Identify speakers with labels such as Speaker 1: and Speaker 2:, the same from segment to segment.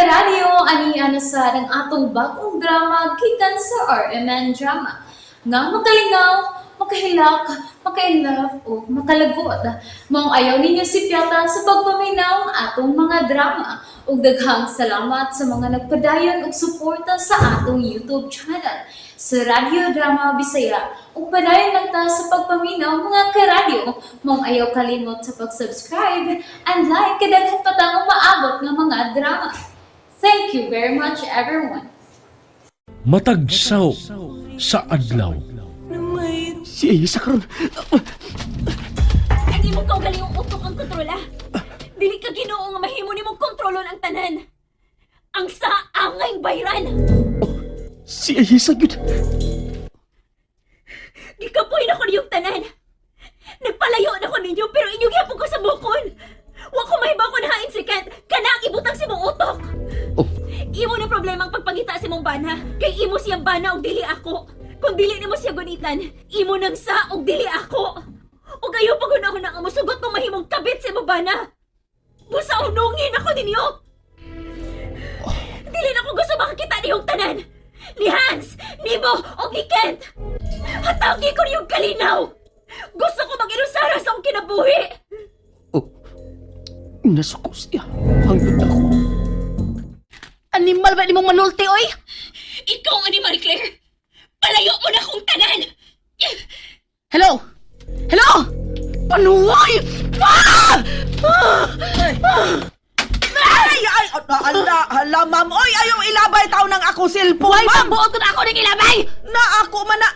Speaker 1: Karadyo, ani ana sa ang atong bagong drama gikan sa RMN Drama. Nga makalingaw, makahilak, makainlove o makalagot. Maong ayaw ninyo sipyata sa pagpaminaw ang atong mga drama. Ug daghang salamat sa mga nagpadayon og suporta sa atong YouTube channel sa Radyo Drama Bisaya. Ug padayon lang ta sa pagpaminaw, mga karadyo. Maong ayaw kalimot sa pag-subscribe and like kay daghan pa tang umaabot nga mga drama. Thank you very much, everyone.
Speaker 2: Matagsaw sa adlaw.
Speaker 3: Si Elisa karon.
Speaker 4: Ang imong kaugalingong utok ang kontrola. Dili ka Ginoo nga mahimo nimong kontrolon ang tanan. Ang sa angay bayran.
Speaker 3: Si Elisa gyud.
Speaker 4: Gikapoy na ko niyong tanan. Nagpalayo na ko ninyo pero inyo gyapon ko sa bukon. Wa ko mahibaw ko hain si Kent. Kana ang ibutang sa imong utok.
Speaker 3: Oh.
Speaker 4: Imo na problema ang pagpangita sa imong bana. Kay imo siyang bana og dili ako. Kung dili nimo siya gunitan, imo nang sa og dili ako. Ug ayaw pag ako na ang musugot mo mahimong kabit sa imong bana. Busa unungin ako ninyo. Dili na ko gusto makakita niyong tanan. Ni Hans, ni Bo, o ni Kent. Hatagi ko niyong kalinaw. Gusto ko mag-inusara sa akong kinabuhi.
Speaker 3: Oh. Nasuko siya. Hangtod ako.
Speaker 5: Animal ba nimong manulti, oy?
Speaker 4: Ikaw ang animal, Claire. Palayo mo na akong tanan.
Speaker 5: Hello? Hello? Panuway! Ah! Ah!
Speaker 6: Ay, ay, ala, hala, ma'am. Oy, ayaw ilabay tao ng ako cellphone,
Speaker 5: Why
Speaker 6: ma'am.
Speaker 5: pagbuot ko na ako ng ilabay?
Speaker 6: Na ako man na.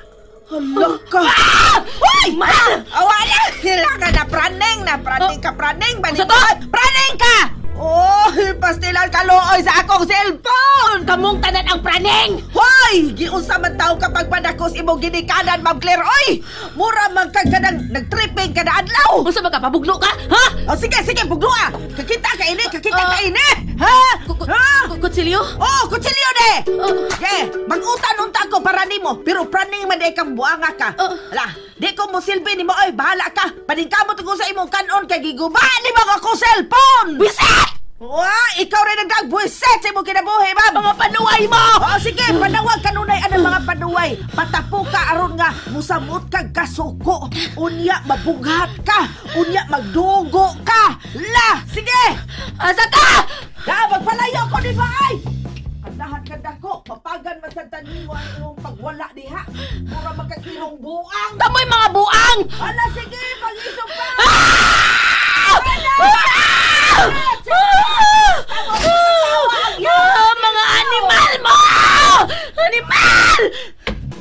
Speaker 6: Hala ka.
Speaker 5: Ah!
Speaker 6: Uy!
Speaker 5: Ma!
Speaker 6: Awa na! Sila ka na, praning na, praning ka, praning.
Speaker 5: Unsa to?
Speaker 6: Praning ka! Oh, pastilan ka looy sa akong cellphone!
Speaker 5: Kamong tanan ang praning!
Speaker 6: Hoy! Giunsa man tao kapag panakos imong ginikanan, Ma'am Claire. Oy! Mura man kag kanang nagtripping kada adlaw.
Speaker 5: Unsa ba ka pabuglo ka? Ha?
Speaker 6: Oh, sige, sige, buglo ah. Kakita ka ini, kakita ka
Speaker 5: Ah.
Speaker 6: ini. Ha? Ha?
Speaker 5: Kutsilyo?
Speaker 6: Oh, kutsilyo de!
Speaker 5: Oh.
Speaker 6: Okay, mag-utan unta ko para nimo, pero praning man day kang buanga ka.
Speaker 5: Oh.
Speaker 6: Hala, di ko mo silbi nimo oy, bahala ka. Paningkamot ko sa imong kanon kay giguba nimo ang akong cellphone.
Speaker 5: Wiset!
Speaker 6: Wa, ikaw rin nagdagbuiset sa imong kinabuhi, ma'am.
Speaker 5: Mga panuway mo!
Speaker 6: Oh, sige, panawag kanunay anang mga panuway. Patapo ka aron nga musamot kag kasuko. Unya mabughat ka, unya magdugo ka. La, sige.
Speaker 5: Asa ka?
Speaker 6: Da, magpalayo ko ni ba ay? Kanahan ka dako, papagan man sa tanimo ang imong pagwala diha. Mura magkakilong buang.
Speaker 5: Kamoy mga buang!
Speaker 6: Ala, sige, pag-isog pa!
Speaker 5: Ah! Ah! Ah! Mga animal mo! Animal!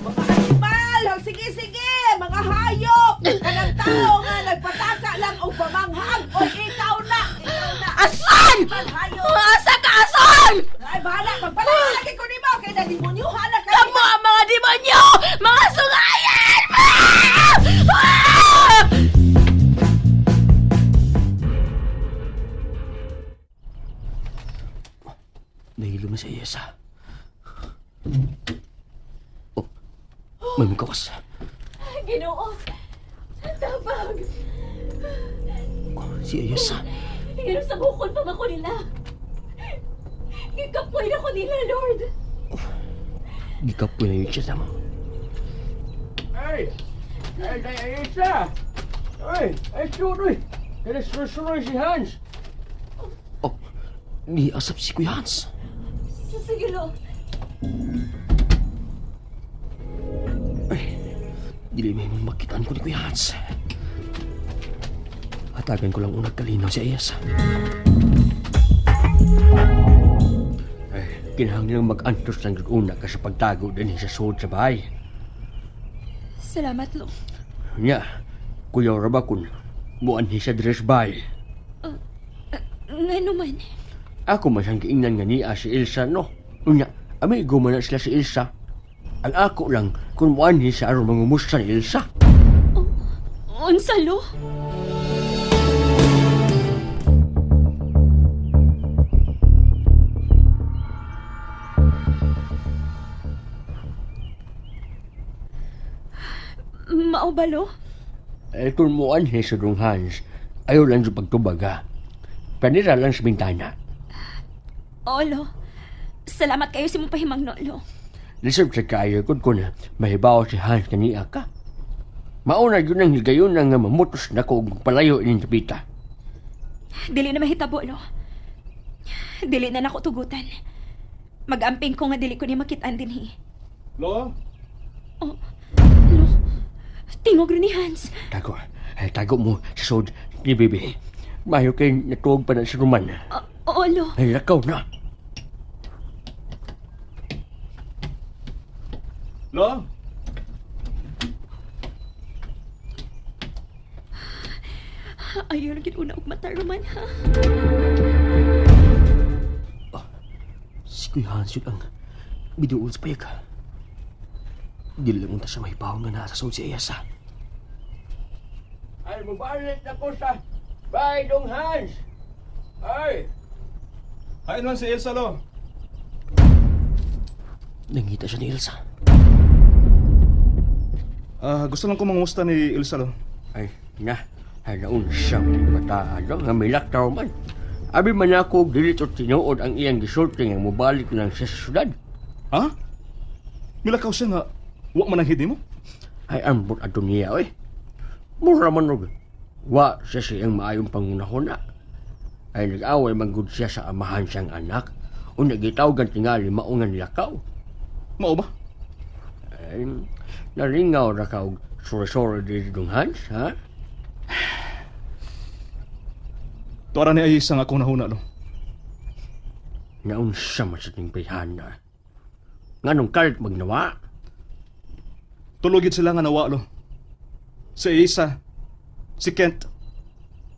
Speaker 6: Mga animal, sige, sige, mga hayop! Kanang tao nga nagpataka lang og pamanghag, o ikaw na, ikaw na.
Speaker 5: Asan?
Speaker 6: Animal, hayop!
Speaker 5: Asa ka, asan?
Speaker 6: Ay, bahala, magpalayo lagi ko nimo, kay nadimonyohan na kayo.
Speaker 5: Kamo ang mga demonyo! Mga sungayan! Ah! Ah!
Speaker 3: Nahilo man si Elisa. Oh. May mungkawas.
Speaker 4: Ginoo. Tabang.
Speaker 3: Oh, si Elisa.
Speaker 4: Pero sa bukod pa ba ko nila? Gikapoy na ko nila, Lord.
Speaker 3: Gikapoy na yun siya tama.
Speaker 7: Ay! Ay, ay, ay, isa! Ay, ay, suroy! Kaya suroy si Hans!
Speaker 3: Oh, niasap si Kuya Hans.
Speaker 4: Sige, Lo.
Speaker 3: Ay, dili may mong makitaan ko ni Kuya Hans. Hatagan ko lang unang kalinaw si Ayas.
Speaker 7: Ay, kinahanglang mag-antos lang jud una ka sa pagtago din sa suod sa bahay.
Speaker 4: Salamat, Lo.
Speaker 7: Nya, kuya ra ba kun muanhi sa dress bahay.
Speaker 4: Nga naman.
Speaker 7: Ako man siyang giingnan nga niya si Ilsa, no? Unya, amigo man na sila si Ilsa. Ang ako lang kung muanhi sa aron mangumusta ni Ilsa.
Speaker 4: Unsa, Lo? Mao ba, Lo?
Speaker 7: Eh, kung muanhi sa dong Hans, ayaw lang sa pagtubag, ha? Panira lang sa bintana.
Speaker 4: Oo, Lo. Salamat kayo sa imong pahimangno, Lo.
Speaker 7: Lisod sa kaayo kung kun mahibaw si Hans kaniya ka. Mauna yun ang higayon nga mamutos na ko og palayo ining kapita.
Speaker 4: Dili na mahitabo, Lo. Dili na nako tugutan. Magamping ko nga dili ko ni makitaan dinhi.
Speaker 8: Lo?
Speaker 4: Oh, Lo. Tingog rin ni Hans.
Speaker 7: Tago, ay, tago mo sa sud ni Bibi. Mayo kay natuog pa na si Roman.
Speaker 4: Oo, Lo.
Speaker 7: Ay, lakaw na.
Speaker 8: Lo?
Speaker 4: Ayaw lang gid una og mata, Roman, ha?
Speaker 3: Si Kuya Hans yun ang biduol sa payag. Dili lang unta siya mahibaw nga naa sa sud si Ayasa.
Speaker 7: Ay, mabalik na ko sa Bye, Dong Hans! Ay!
Speaker 8: Hain man si Elsa, Lo.
Speaker 3: Nangita siya ni Elsa.
Speaker 8: Ah, gusto lang ko mangumusta ni Elsa, Lo.
Speaker 7: Ay, na. Ay, naun siya bata. Ano, nga may laktaw man. Abi man ako, dili to tinuod ang iyang gisulti nga mobalik lang siya sa syudad.
Speaker 8: Ha? Milakaw siya nga, wa man ang hidi mo?
Speaker 7: Ay, ambot ato niya, oy. Mura man og. Wa siya siyang maayong pangunahon na. Ay, nag-away man gud siya sa amahan siyang anak. O nagitawgan tingali maungan lakaw.
Speaker 8: Mao ba?
Speaker 7: Ay, naringaw ra ka og suri-suri dito dong Hans, ha?
Speaker 8: Tuara ni Ayesa nga akong nahuna, Lo.
Speaker 7: Naunsa man sa ting bayhana. Nganong kalit magnawa?
Speaker 8: Tulogid sila nga nawa, Lo. Si Ayesa, si Kent,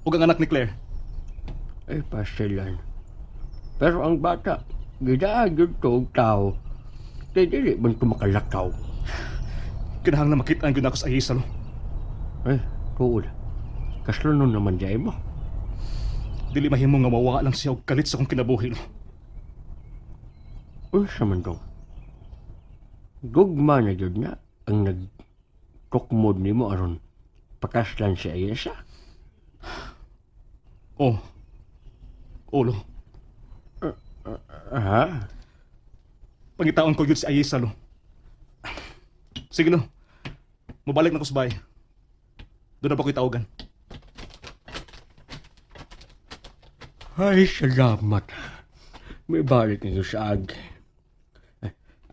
Speaker 8: ug ang anak ni Claire.
Speaker 7: Ay, pasilan. Pero ang bata, gidaag yun to og tao. Kay dili man ko makalakaw.
Speaker 8: Kinahanglan makita ang gyud ako sa Ayesa, Lo.
Speaker 7: Ay, tuod. Kaslunon naman dyan mo.
Speaker 8: Dili mahimo nga mawa lang siya og kalit sa akong kinabuhi, Lo.
Speaker 7: Unsa man dong? Gugma na jud na ang nagtukmod nimo aron pakaslan si Ayesa.
Speaker 8: Oh. Oh, Lo.
Speaker 7: Ha?
Speaker 8: Pangitaon ko gyud si Ayesa, Lo. Sige, Lo. Mobalik na ko sa bahay. Doon na ba ko'y tawagan?
Speaker 7: Ay, salamat. May balik ninyo sa ag.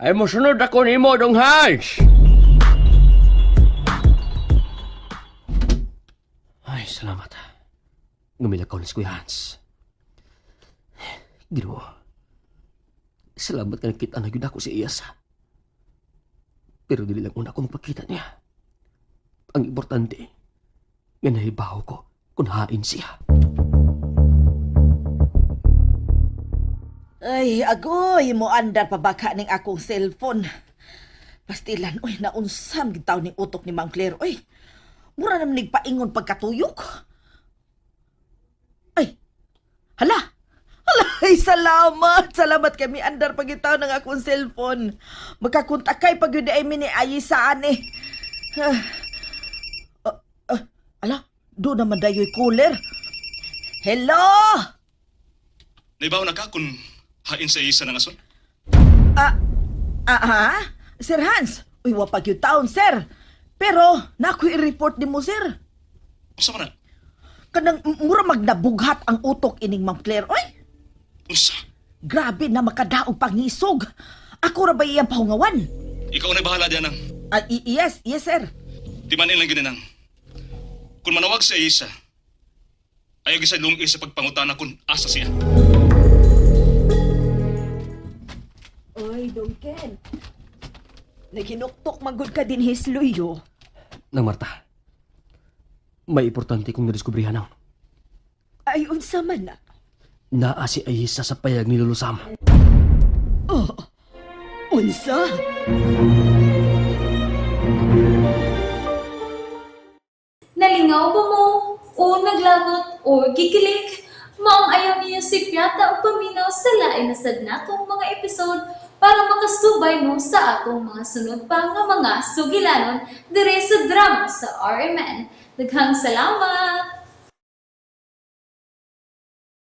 Speaker 7: Ay, mosunod ako nimo, Dong Hans!
Speaker 3: Ay, salamat. Ngumilakaw na si Kuya Hans. Ginoo. Salamat nga nakita na yun ako si Iyasa. Pero dili lang una ako magpakita niya. Ang importante, nga nahibaw ko kung hain siya.
Speaker 6: Ay, agoy, mo andar pa baka ning akong cellphone. Pastilan, oy, naunsam gitaw ning utok ni Ma'am Claire, oy. Mura naman nigpaingon pagkatuyok. Ay, hala! Hala, ay, salamat! Salamat kami andar pagitaw ng akong cellphone. Magkakontak kay pag yun ay mini saan eh. Ah, ah, ah, ala, do naman dayo'y cooler. Hello!
Speaker 8: Naibaw na ka kung hain sa Ayesa ng ason?
Speaker 6: Ah, ah, ah? Sir Hans, uy, wapag yung taon, sir. Pero, nakoy i-report ni mo, sir.
Speaker 8: Unsa man na?
Speaker 6: Kanang mura magnabughat ang utok ining Ma'am Claire, oy.
Speaker 8: Unsa?
Speaker 6: Grabe na makadaog pangisog. Ako ra ba iyang pahungawan?
Speaker 8: Ikaw na bahala diyan ang.
Speaker 6: Ah, yes, yes, sir.
Speaker 8: Timanin lang gininang. Kung manawag si Ayesa, ayaw gisa lungi sa pagpangutana kung asa siya.
Speaker 4: Oy, Duncan. Naghinuktok magud ka din hisluyo.
Speaker 3: Nang Marta, may importante kong nadiskubrihan ang
Speaker 4: Ay, unsa man na.
Speaker 3: naa si Ayesa sa payag ni Lolo Sam.
Speaker 4: Oh, unsa?
Speaker 1: Nalingaw ba mo? O naglagot o gikilig? Maong ayaw niyo si Piata o paminaw sa lain na sad natong mga episode para makasubay mo sa atong mga sunod pa nga mga sugilanon dire sa drama sa RMN. Daghang salamat!